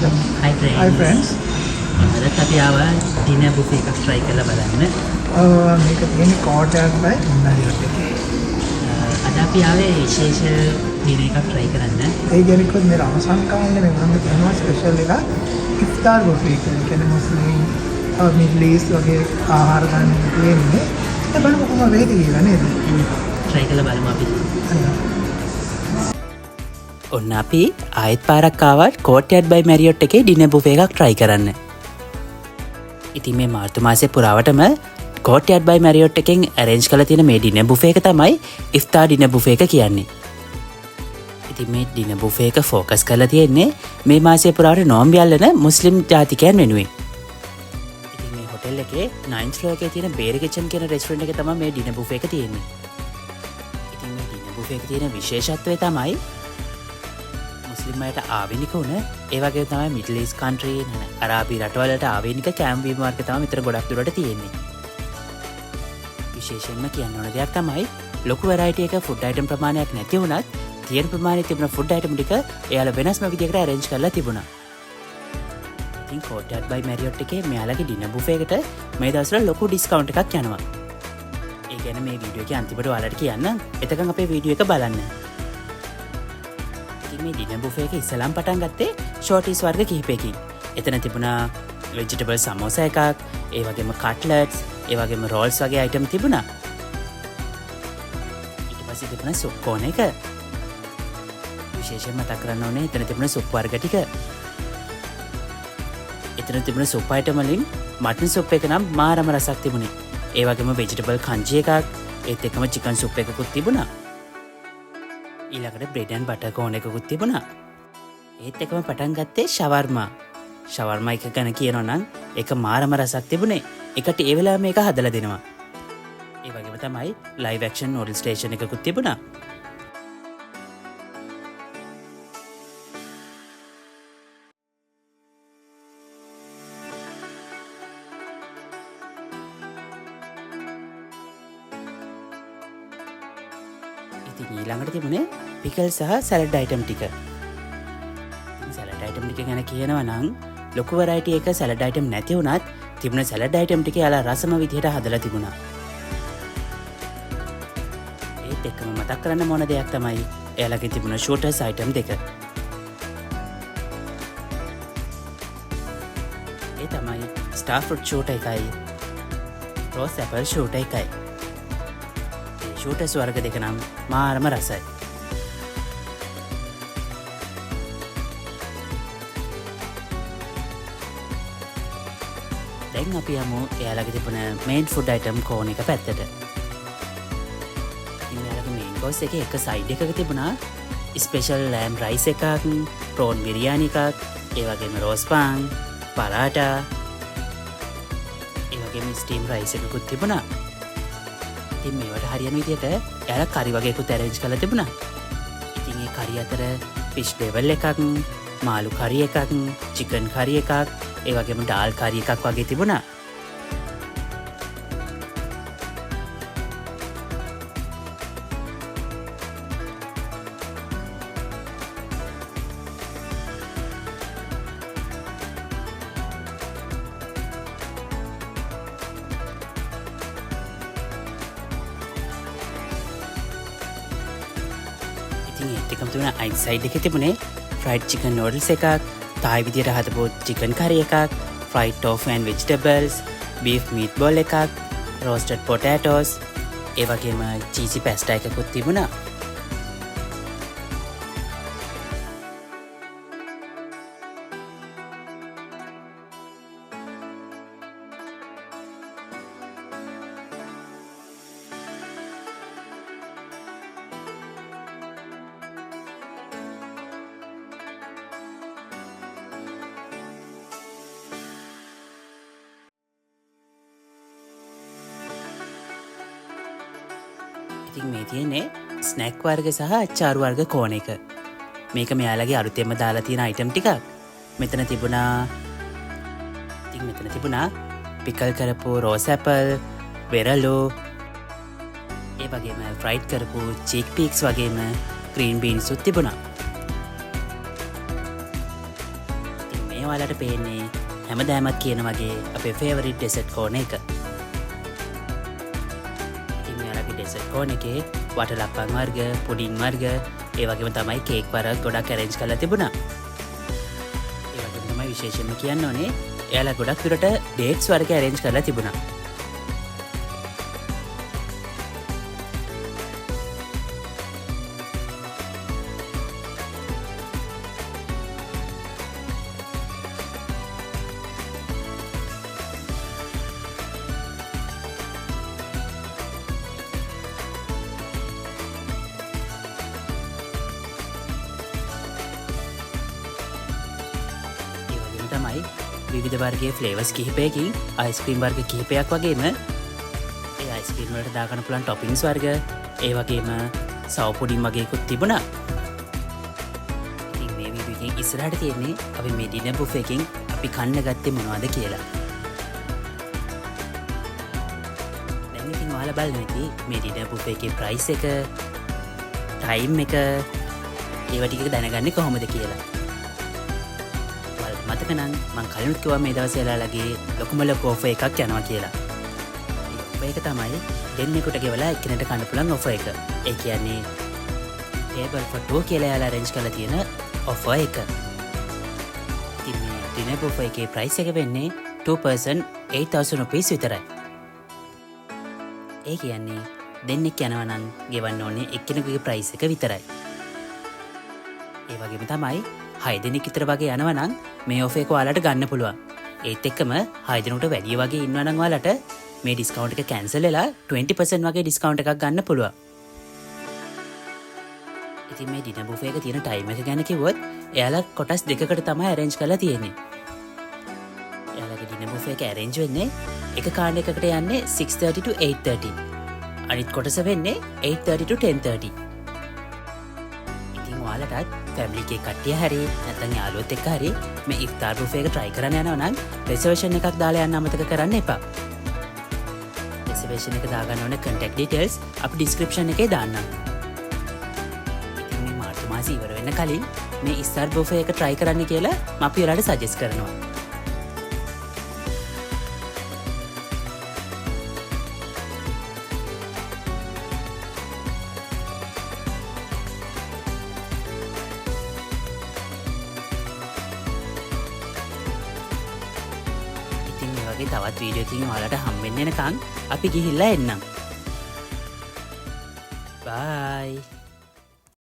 Hi friends. Hi friends. අදත් අපි ආවා ඩිනර් බුෆේ එකක් try කරලා බලන්න. මේක තියෙන්නේ කෝට්යාඩ් බයි මැරියට් එකේ. අද අපි ආවේ විශේෂ ඩිනර් එකක් try කරන්න. ඒ කියන්නේ කිව්වොත් මේ රමසන් කාලේ මේගොල්ලන්ගේ තියෙනවා ස්පෙෂල් එකක් ඉෆ්තාර් බුෆේ කියලා. ඒ කියන්නේ මුස්ලිම් මිඩල් ඊස්ට් වගේ ආහාර ගන්න තියෙන්නේ. දැන් බලමු කොහොම වේද කියලා නේද? try කරලා බලමු අපි. හරි. ඔන්න අපි ආයෙත් පාරක් ආවා කෝට්යාඩ් බයි මැරියට් එකේ ඩිනර් බුෆේ එකක් try කරන්න. ඉතින් මේ මාර්තු මාසේ පුරාවටම කෝට්යාඩ් බයි මැරියට් එකෙන් ඇරේන්ජ් කරලා තියෙන මේ ඩිනර් බුෆේ එක තමයි ඉෆ්තාර් ඩිනර් බුෆේ එක කියන්නේ. ඉතින් මේ ඩිනර් බුෆේ එක ෆෝකස් කරලා තියෙන්නේ මේ මාසේ පුරාවට නෝම්බි අල්ලන මුස්ලිම් ජාතිකයන් වෙනුවෙන්. ඉතින් මේ හොටෙල් එකේ 9th floor එකේ තියෙන බේරි කිචන් කියන රෙස්ටොරන්ට් එකේ තමයි මේ ඩිනර් බුෆේ එක තියෙන්නේ. ඉතින් මේ ඩිනර් බුෆේ එකේ තියෙන විශේෂත්වය තමයි මුස්ලිම් අයට ආවේනික වුණ, ඒ වගේම තමයි මිඩල් ඊස්ට් කන්ට්‍රී, අරාබි රටවලට ආවේනික කෑම බීම වර්ග තමයි මෙතන ගොඩක් දුරට තියෙන්නේ. විශේෂයෙන්ම කියන්න ඕන දෙයක් තමයි ලොකු වැරයිටි එක ෆුඩ් අයිටම් ප්‍රමාණයක් නැති වුණත් තියෙන ප්‍රමාණය තිබුණ ෆුඩ් අයිටම් ටික එයාලා වෙනස්ම විදියකට ඇරේන්ජ් කරලා තිබුණා. ඉතින් කෝට්යාඩ් බයි මැරියට් එකේ මෙයාලගේ ඩිනර් බුෆේ එකට මේ දවස්වල ලොකු ඩිස්කවුන්ට් එකක් යනවා. ඒ ගැන මේ වීඩියෝ එකේ අන්තිමට ඔයාලට කියන්නම්. එතකන් අපේ වීඩියෝ එක බලන්න. ඉතින් මේ ඩිනර් බුෆේ එක ඉස්සෙල්ලාම පටන් ගත්තේ ෂෝටිස් වර්ග කිහිපයකින්. එතන තිබුණා වෙජිටබල් සමෝසා එකක්, ඒ වගේම කට්ලට්ස්, ඒ වගේම රෝල්ස් වගේ අයිටම් තිබුණා. ඊට පස්සේ තිබුණා සුප් කෝන එක. විශේෂයෙන්ම මතක් කරන්න ඕනේ එතන තිබුණ සුප් වර්ග ටික. එතන තිබුණ සුප් අයිටම් වලින් මටන් සුප් එක නම් මාරම රසක් තිබුණේ. ඒ වගේම වෙජිටබල් කංජි එකක්, ඒත් එක්කම චිකන් සුප් එකකුත් තිබුණා. ඊළඟට බ්‍රෙඩ් ඇන්ඩ් බටර් කෝන් එකකුත් තිබුණා. ඒත් එක්කම පටන් ගත්තේ ෂවර්මා. ෂවර්මා එක ගැන කියනවා නම් ඒක මාරම රසක් තිබුණේ. එකට ඒ වෙලාවෙම මේක හදලා දෙනවා. ඒ වගේම තමයි ලයිව් ඇක්ෂන් නූඩල් ස්ටේෂන් එකකුත් තිබුණා. ඉතින් ඊළඟට තිබුණේ පිකල් සහ සැලඩ් අයිටම් ටික. ඉතින් සැලඩ් අයිටම් ටික ගැන කියනවා නම් ලොකු වැරයිටි එක සැලඩ් අයිටම් නැති වුණත් තිබුණ සැලඩ් අයිටම් ටික එයාලා රසම විදිහට හදලා තිබුණා. ඒත් එක්කම මතක් කරන්න ඕන දෙයක් තමයි එයාලගේ තිබුණ ෂූටර්ස් අයිටම් දෙක. ඒ තමයි ස්ටාර් ෆෘට් ෂූටර් එකයි රෝස් ඇපල් ෂූටර් එකයි. ෂූටර්ස් වර්ග දෙක නම් මාරම රසයි. දැන් අපි යමු එයාලගේ තිබුණ මේන් ෆුඩ් අයිටම් කෝන් එක පැත්තට. ඉතින් එයාලගේ මේන් කෝස් එකේ එක සයිඩ් එකක තිබුණා ස්පෙෂල් ලෑම් රයිස් එකක්, ප්‍රෝන් බිරියානි එකක්, ඒ වගේම රෝස් පාන්, පරාටා, ඒ වගේම ස්ටීම් රයිස් එකකුත් තිබුණා. ඉතින් මේවට හරියන විදියට එයාලා කරි වගේකුත් ඇරේන්ජ් කරලා තිබුණා. ඉතින් ඒ කරි අතර ෆිෂ් ඩෙවල් එකක්, මාළු කරි එකක්, චිකන් කරි එකක්, ඒ වගේම ඩාල් කරි එකක් වගේ තිබුණා. ඉතින් ඒත් එක්කම තිබුණ අයින් සයිඩ් එකේ තිබුණේ ෆ්‍රයිඩ් චිකන් නූඩල්ස් එකක්, තායි විදියට හදපු චිකන් කරි එකක්, fried tofu and vegetables, beef meat ball එකක්, රෝස්ටඩ් පොටෑටෝස්, ඒ වගේම චීසි පැස්ටා එකකුත් තිබුණා. ඉතින් මේ තියෙන්නේ ස්නැක් වර්ග සහ අච්චාරු වර්ග කෝන එක. මේක මෙයාලගේ අලුතෙන්ම දාලා තියෙන අයිටම් ටිකක්. ඉතින් මෙතන තිබුණා පිකල් කරපු රෝස් ඇපල්, වෙරළු, ඒ වගේම ෆ්‍රයිඩ් කරපු චීක් පීක්ස් වගේම ග්‍රීන් බීන්ස් උත් තිබුණා. ඉතින් මේ මේ ඔයාලට පේන්නේ හැමදාමත් කියන වගේ අපේ ෆේවරිට් ඩෙසර්ට් කෝනර් එක. ඉතින් මෙයාලගේ ඩෙසර්ට් කෝනර් එකේ වටලප්පන් වර්ග, පුඩින් වර්ග, ඒ වගේම තමයි කේක් වර්ග ගොඩක් ඇරේන්ජ් කරලා තිබුණා. ඒ වගේම තමයි විශේෂයෙන්ම කියන්න ඕනේ, එයාලා ගොඩක් දුරට ඩේට්ස් වර්ග ඇරේන්ජ් කරලා තිබුණා. තමයි විවිධ වර්ගයේ ෆ්ලේවර්ස් කිහිපයකින් අයිස්ක්‍රීම් වර්ග කිහිපයක් වගේම ඒ අයිස්ක්‍රීම් වලට දාගන්න පුළුවන් ටොපින්ග්ස් වර්ග, ඒ වගේම සව් පුඩින් වගේකුත් තිබුණා. ඉතින් මේ වීඩියෝ එකෙන් ඉස්සරහට තියෙන්නේ අපි මේ ඩිනර් බුෆේ එකෙන් අපි කන්න ගත්තේ මොනවද කියලා. දැන් ඉතින් ඔයාලා බලන්න ඇති මේ ඩිනර් බුෆේ එකේ ප්‍රයිස් එක, ටයිම් එක, ඒවා ටික දැනගන්නේ කොහොමද කියලා. ඔයාලට මතක නම් මං කලිනුත් කිව්වා මේ දවසේ එයාලගේ ලොකුම ලොකු ඔෆර් එකක් යනවා කියලා. ඒ ඔෆර් එක තමයි දෙන්නෙකුට ගෙවලා එක්කෙනෙක්ට කන්න පුළුවන් ඔෆර් එක. ඒ කියන්නේ ටේබල් ෆොර් 2 කියලා එයාලා ඇරේන්ජ් කරලා තියෙන ඔෆර් එක. ඉතින් මේ ඩිනර් බුෆේ එකේ ප්‍රයිස් එක වෙන්නේ 2 person 8000 rupees විතරයි. ඒ කියන්නේ දෙන්නෙක් යනවා නම් ගෙවන්න ඕනේ එක්කෙනෙකුගේ ප්‍රයිස් එක විතරයි. ඒ වගේම තමයි 6 දෙනෙක් විතර වගේ යනවා නම් මේ ඔෆර් එක ඔයාලට ගන්න පුළුවන්. ඒත් එක්කම 6 දෙනෙකුට වැඩිය වගේ ඉන්නවා නම් ඔයාලට මේ ඩිස්කවුන්ට් එක කැන්සල් වෙලා 20% වගේ ඩිස්කවුන්ට් එකක් ගන්න පුළුවන්. ඉතින් මේ ඩිනර් බුෆේ එක තියෙන ටයිම් එක ගැන කිව්වොත් එයාලා කොටස් දෙකකට තමයි ඇරේන්ජ් කරලා තියෙන්නේ. එයාලගේ ඩිනර් බුෆේ එක ඇරේන්ජ් වෙන්නේ එක කාණ්ඩ එකකට යන්නේ 6:30 to 8:30. අනිත් කොටස වෙන්නේ 8:30 to 10:30. ඉතින් ඔයාලටත් ෆැමිලි එකේ කට්ටිය හරි නැත්නම් යාළුවොත් එක්ක හරි මේ ඉෆ්තාර් බුෆේ එක try කරන්න යනවා නම් රිසර්වේෂන් එකක් දාලා යන්න අමතක කරන්න එපා. රිසර්වේෂන් එක දාගන්න ඕන කන්ටැක්ට් ඩීටේල්ස් අපි ඩිස්ක්‍රිප්ෂන් එකේ දාන්නම්. ඉතින් මේ මාර්තු මාසෙ ඉවර වෙන්න කලින් මේ ඉෆ්තාර් බුෆේ එක try කරන්න කියලා මම අපි ඔයාලට සජෙස්ට් කරනවා. ඉතින් මේ වගේ තවත් වීඩියෝ එකකින් ඔයාලට හම්බෙන්න එනකන් අපි ගිහිල්ලා එන්නම්. බයි.